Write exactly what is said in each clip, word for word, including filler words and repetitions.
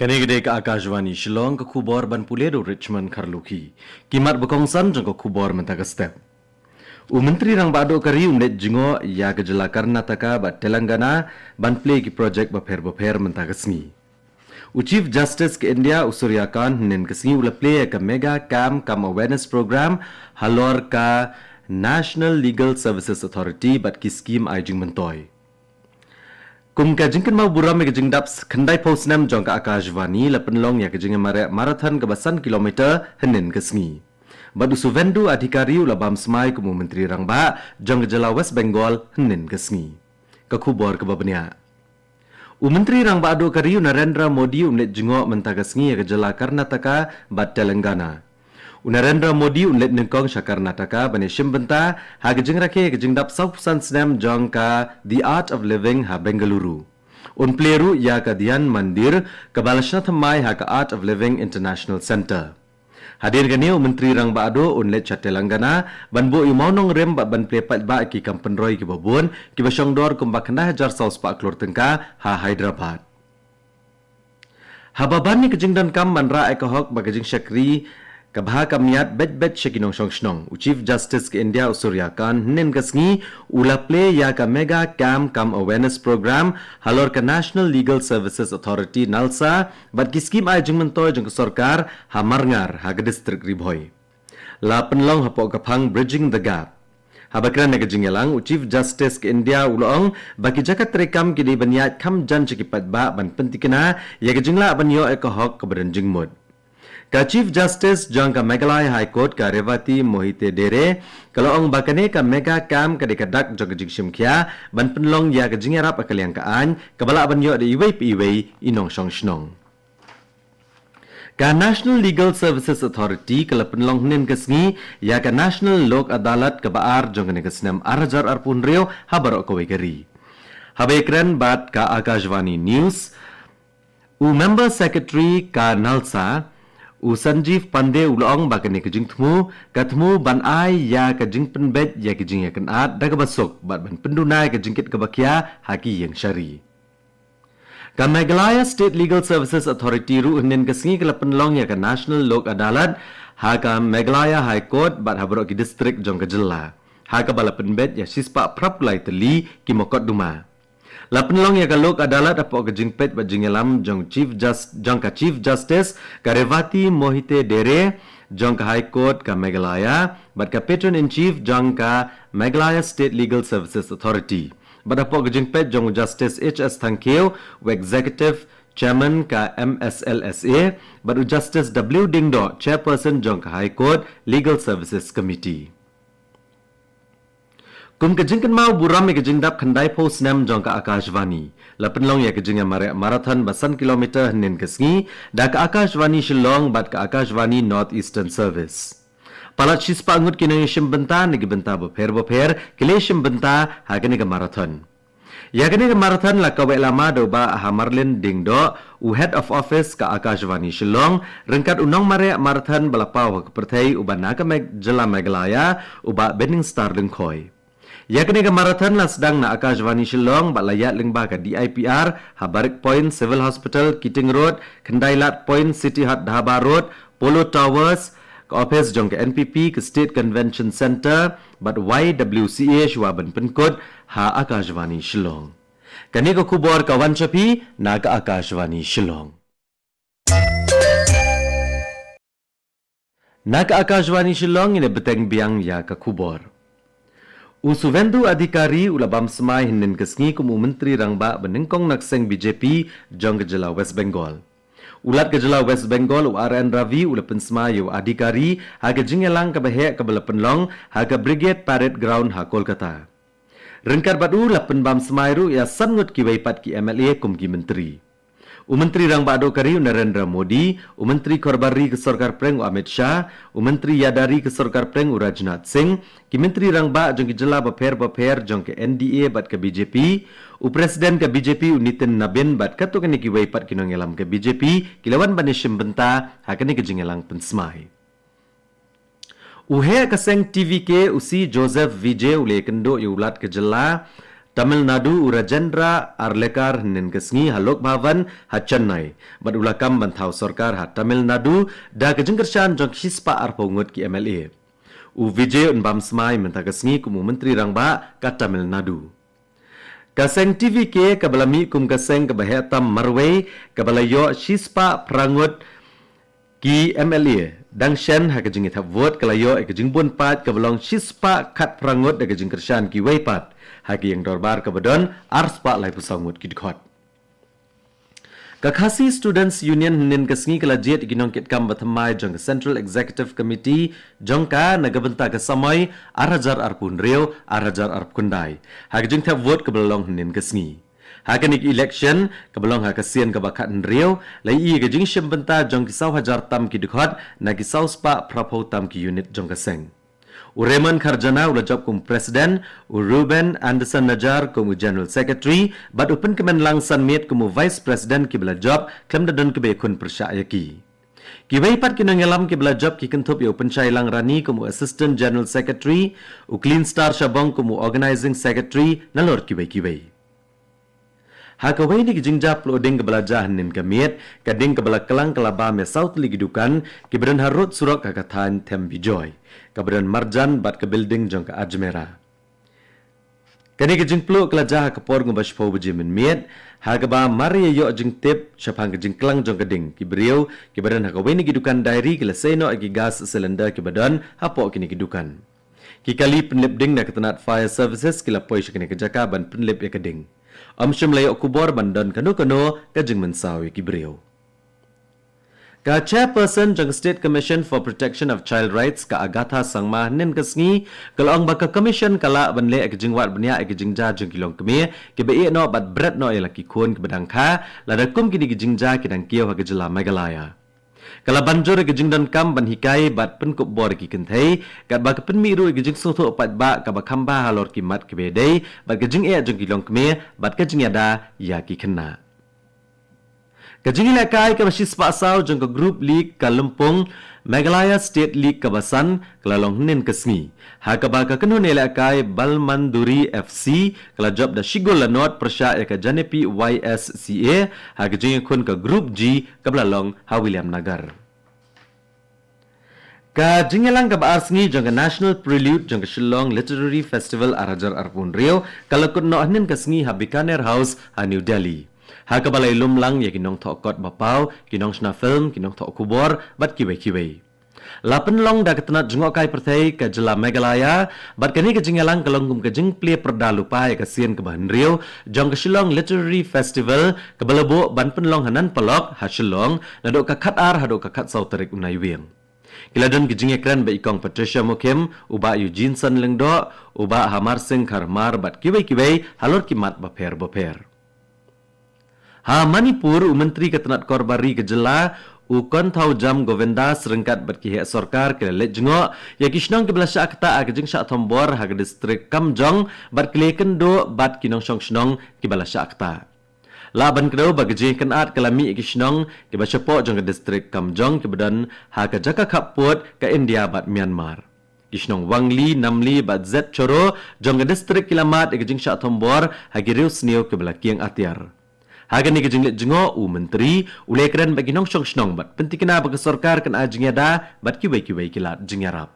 Kane ka dei ka Akashvani Shillong, ka khubor ban pule da u Richmond Kharlukhi. Ki mat ba kongsan jong ka khubor mynta ka step. U Myntri Rangbah Duh ka ri un leit jngoh ïa ka jylla Karnataka bad Telangana ban plie ki projek bapher bapher mynta ka sngi. U Chief Justice ka India u Surya Kant hynnin ka sngi u la plie ïa ka Mega Camp cum Awareness Program halor ka National Legal Services Authority bad ki skim ai jingmyntoi. Kum ka jingkynmaw burom ïa ka jingdap khyndai phew snem jong ka Akashvani, la pynlong ïa ka jingïamareh marathon kaba san kilometer hynnin ka sngi. Bad u Suvendu Adhikari u la bam smai kum u Myntri Rangbah jong ka jylla West Bengal hynnin ka sngi. Ka khubor kaba bniah. U Myntri Rangbah Duh ka ri u Narendra Modi un leit jngoh mynta ka sngi ïa ka jylla Karnataka bad Telangana. U Narendra Modi un leit nyngkong sha Karnataka ban ïashim bynta ha ka jingrakhe ïa ka jingdap saw phew san snem jong ka The Art of Living ha Bengaluru. Un plie ruh ïa ka Dhyan Mandir kaba la shna thymmai ha ka Art of Living International Centre. Hadien kane u Myntri Rangbah Duh un leit sha Telangana ban buh ïa u mawnongrim bad ban plie paidbah ïa ki kam pynroi kiba bun kiba shongdor kumba khyndai hajar saw spah klur tyngka ha Hyderabad. Haba ban ïa ka jingdonkam ban rah ïa ka hok bad ka jingshakri kaba ha ka miat beit beit sha ki nongshong shnong, u Chief Justice ka India u Surya Kant hynnin ka sngi u la plie ïa ka Mega Camp cum Awareness Program halor ka National Legal Services Authority, NALSA, bad ki skim ai jingmyntoi jong ka sorkar ha Marngar ha ka distrik Ri Bhoi. La pynlong hapoh ka phang Bridging the Gap. Haba kren ha ka jingïalang, u Chief Justice ka India u la ong ba ki jaka treikam ki dei ban ïaid kham jan sha ki paidbah ban pyntikna ïa ka jinglah ban ïoh ïa ka hok kaba don jingmut. Ka Chief Justice jong ka Meghalaya High Court ka Revati Mohite Dere ka la ong ba kane ka Mega Camp ka dei ka dak jong ka jingshim khia ban pynlong ïa ka jingïarap ha ka liang ka aiñ kaba lah ban ïoh da iwei pa iwei i nongshong shnong. Ka National Legal Services Authority ka la pynlong hynnin ka sngi ïa ka National Lok Adalat kaba ar jong kane ka snem ar hajar arphew hynriew ha baroh kawei ka ri. Haba ïakren bad ka Akashvani News, u Member Secretary ka NALSA, u Sanjeev Pandey u la ong ba kane ka jingthmu ka thmu ban ai ïa ka jingpynbeit ïa ka jingïakynad da kaba suk bad ban pynduna ïa ka jingkit kaba khia ha ki ïing shari. Ka Meghalaya State Legal Services Authority ruh hynnin ka sngi ka la pynlong ïa ka National Lok Adalat ha ka Meghalaya High Court bad ha baroh ki distrik jong ka jylla, ha kaba la pynbeit ïa shispah phra phew lai tylli ki mukotduma. La pynlong ïa ka Lok Adalat hapoh ka jingpeit bad jingïalam jong Chief Jus-, jong ka Chief Justice ka Revati Mohite Dere jong ka High Court ka Meghalaya bad ka Patron in Chief jong ka Meghalaya State Legal Services Authority. Bad hapoh ka jingpeit jong u Justice H S Thangkhiew, u Executive Chairman ka M S L S A, bad u Justice W Diengdoh, Chairperson jong ka High Court Legal Services Committee. Kum ka jingkynmaw burom ïa ka jingdap khyndai phew snem jong ka Akashvani, la pynlong ïa ka jingïamareh marathon ba san kilometer hynnin ka sngi da ka Akashvani Shillong bad ka Akashvani North Eastern Service. Palat shispah ngut ki nongïashim bynta na ki bynta bapher bapher ki la ïashim bynta ha kane ka marathon. Ïa kane ka marathon la kaweh lama da u Bah Hamarlin Diengdoh, u Head of Office ka Akashvani Shillong, ryngkat u nongmareh marathon ba la paw ha ka pyrthei uba na ka Meg-, jylla Meghalaya, u Bah Binningstar Lyngkhoi. Ïa kane ka marathon la sdang na Akashvani Shillong bad la ïaid lyngba ka D I P R, ha Barrack Point, Civil Hospital, Keating Road, Khyndailad Point, City Hut Dhaba Road, Polo Towers, ka ophis jong ka N P P, ka State Convention Centre bad Y W C A shuwa ban pynkut ha Akashvani Shillong. Kane ka khubor ka wan sha phi na ka Akashvani Shillong. Na ka Akashvani Shillong ngin ïa bteng biang ïa ka khubor. U Suvendu Adhikari u la bam smai hynnin ka sngi kum u Myntri Rangbah ba nyngkong na ka seng B J P jong ka jylla West Bengal. U Lat ka jylla West Bengal u R N Ravi u la pynsmai ïa u Adhikari ha ka jingïalang kaba heh kaba la pynlong ha ka Brigade Parade Ground ha Kolkata. Ryngkat bad u la pynbam smai ruh ïa san ngut kiwei pat ki M L A kum ki myntri. U Myntri Rangbah Duh ka ri u Narendra Modi, u Myntri Khorbar Ri ka Sorkar Pdeng u Amit Shah, u Myntri Ïada Ri ka Sorkar Pdeng u Rajnath Singh, ki Myntri Rangbah jong ki jylla bapher bapher jong ka N D A bad ka B J P, u President ka B J P u Nitin Nabin bad katto katne kiwei pat ki nongïalam ka B J P ki la wan ban ïashim bynta ha kane ka jingïalang pynsmai. U heh ka seng T V K u C Joseph Vijay u la ïakynduh ïa u Lat ka jylla Tamil Nadu u Rajendra Arlekar hynnin ka sngi ha Lok Bhavan ha Chennai, bad u la kam ban thaw sorkar ha Tamil Nadu da ka jingkyrshan jong ki shispah arphew ngut ki M L A. U Vijay un bam smai mynta ka sngi kum u Myntri Rangbah ka Tamil Nadu. Ka seng T V K kaba la mih kum ka seng kaba heh tam marwei kaba la ïoh shispah phra ngut ki M L A dang shen ha ka jingïathep vote ka la ïoh ïa ka jingbun paid kaba long shispah khatphra ngut da ka jingkyrshan kiwei pat ha ka ïing dorbar kaba don arspah laiphew saw ngut ki dkhot. Ka Khasi Students Union hynnin ka sngi ka la jied ïa ki nongkitkam bathymmai jong ka Central Executive Committee jong ka na ka bynta ka samoi ar hajar arphew hynriew ar hajar arphew khyndai ha ka jingthep vote kaba la long hynnin ka sngi. Ha kane ka election kaba long ha ka sien kaba khathynriew, la ïohi ïa ka jingshim bynta jong ki saw hajar tam ki dkhot na ki saw spah phraphew tam ki unit jong ka seng. U Raymond Kharjana u la jop kum u President, u Reuben Anderson Najar kum u General Secretary, bad u Pynkmenlang Sanmiet kum u Vice President kiba la jop khlem da don kiba ïakhun pyrshah ïa ki. Kiwei pat ki nongïalam kiba la jop ki kynthup ïa u Pynshailang Rani kum u Assistant General Secretary, u Clean Star Shabong kum u Organizing Secretary, nalor kiwei kiwei. Ha kawei na ki jingjia pluh ding kaba la jia hynnin ka miet, ka ding kaba la klang ka la bam ïa saw tylli ki dukan kiba don harud surok ha ka thaiñ Them Bijoy, kaba don marjan bad ka building jong ka Ajmera. Kane ka jingpluh ka la jia ha ka por kumba shiphew baje mynmiet, ha kaba mar ïa ïoh jingtip shaphang ka jingklang jong ka ding, ki briew kiba don ha kawei na ki dukan diary ki la sei noh ïa ki gas cylinder kiba don hapoh kine ki dukan. Ki kali pynlip ding na ka tnat Fire Services ki la poi sha kane ka jaka ban pynlip ïa ka ding. Ym shym la ïoh khubor ban don kano kano ka jingmynsaw ïa ki briew. Ka Chairperson jong ka State Commission for Protection of Child Rights, ka Agatha Sangma, hynnin ka sngi ka la ong ba ka Commission ka lah ban leh ïa ka jingwad bniah ïa ka jingjia jong ki longkmie kiba ïeh noh bad bret noh ïa la ki khun kiba dang kha, lada kum kine ki jingjia ki dang kiew ha ka jylla Meghalaya. Ka la ban jur ïa ka jingdonkam ban hikai bad pynkup bor ïa ki kynthei, katba ka pynmih ruh ïa ka jingsngewthuh paidbah kaba kham bha halor ki mat kiba ïadei bad ka jingeh jong ki longkmie bad ka jingïada ïa ki khynnah. Ka jingïalehkai kaba shispah saw jong ka Group League ka lympung Meghalaya State League kaba san ka la long hynnin ka sngi, ha kaba ka kynhun ïalehkai Balmanduri F C ka la jop da shi gol la nod pyrshah ïa ka Janepi Y S C A ha ka jingïakhun ka Group G kaba la long ha Williamnagar. Ka jingïalang kaba ar sngi jong ka National Prelude jong ka Shillong Literary Festival ar hajar arphew hynriew ka la kut noh hynnin ka sngi ha Bikaner House ha New Delhi, ha kaba la ïalum lang ïa ki nongthoh kot ba paw, ki nongshna film, ki nongthoh khubor bad kiwei kiwei. La pynlong da ka tnat jngohkai pyrthei ka jylla Meghalaya, bad kane ka jingïalang ka long kum ka jingplie pyrda lypa ïa ka sien kaba hynriew jong ka Shillong Literary Festival kaba la buh ban pynlong ha Nan Polok ha Shillong naduh ka khatar haduh ka khatsaw tarik u Naiwieng. Ki la don ki jingïakren bad i Kong Patricia Mukhim, u Bah Eugene San Lyngdoh, u Bah Hamar Singh Kharmar bad kiwei kiwei halor ki mat bapher bapher. Ha Manipur, u Myntri ka tnat kor bar ri ka jylla, u Konthaujam Govindas, ryngkat bad ki heh sorkar ki la leit jngoh ïa ki shnong kiba la shah ktah ha ka jingshah thombor ha ka distrik Kamjong bad ki la ïakynduh bad ki nongshong shnong kiba la shah ktah. Lah ban kdew ba ka jingïakynad ka la mih ïa ki shnong kiba shapoh jong ka distrik Kamjong kiba don ha ka jaka khappud ka India bad Myanmar. Ki shnong Wangli, Namli bad Zet Choro jong ka distrik ki la mad ïa ka jingshah thombor ha ki riewsniew kiba la kieng atiar. Ha kane ka jingleit jngoh, u Myntri u la ïakren bad ki nongshong shnong bad pyntikna ba ka sorkar kan ai jingïada bad kiwei kiwei ki lad jingïarap.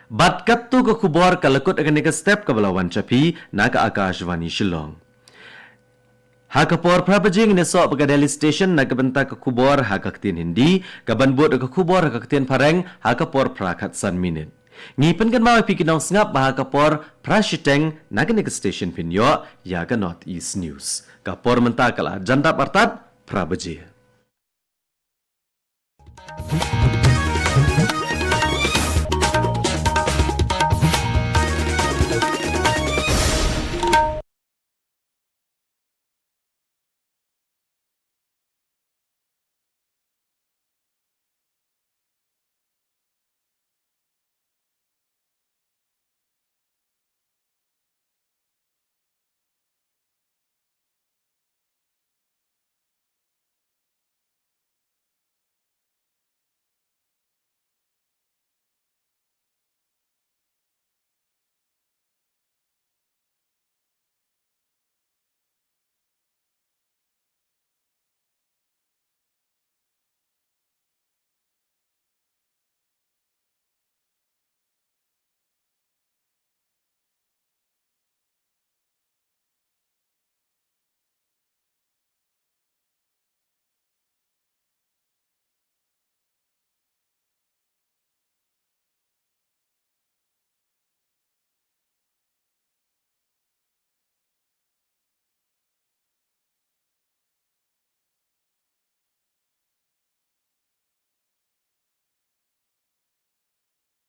Bad katto ka khubor ka la kut ha kane ka step kaba la wan sha phi na ka Akashvani Shillong. Ha ka por phra baje ngin ïasoh bad ka Delhi Station na ka bynta ka khubor ha ka ktien Hindi, kaban bud ka khubor ha ka ktien Phareng ha ka por phra khatsan minit. Ngi pynkynmaw ïa phi ki nongsngap ba ha ka por phra shiteng na kane ka station phin ïoh ïa ka North East News. Ka por mynta ka la jan dap artat phra baje.